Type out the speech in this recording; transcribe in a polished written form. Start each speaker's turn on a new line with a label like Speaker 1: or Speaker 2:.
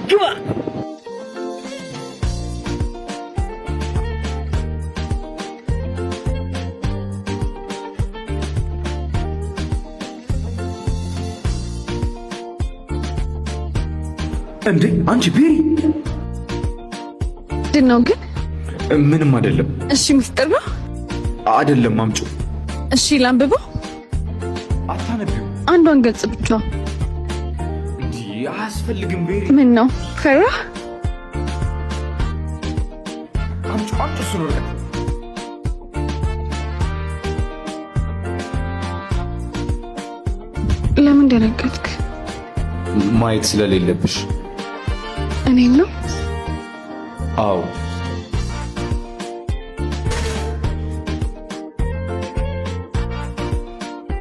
Speaker 1: ግባ።
Speaker 2: እንዴ አንቺ ቤሪ!
Speaker 3: ምንድን ነው ግን?
Speaker 2: ምንም አይደለም።
Speaker 3: እሺ ምስጢር ነው?
Speaker 2: አይደለም፣ አምጪው።
Speaker 3: እሺ ላንብበው?
Speaker 2: አታነቢው።
Speaker 3: አንዷን ገጽ ብቻ።
Speaker 2: እንዲ አያስፈልግም ቤሪ።
Speaker 3: ምን ነው ፈራ?
Speaker 2: አምጪው፣ አምጪው እሱን ወረቀት።
Speaker 3: ለምን ደነገጥክ?
Speaker 2: ማየት ስለሌለብሽ።
Speaker 3: እኔን ነው?
Speaker 2: አዎ።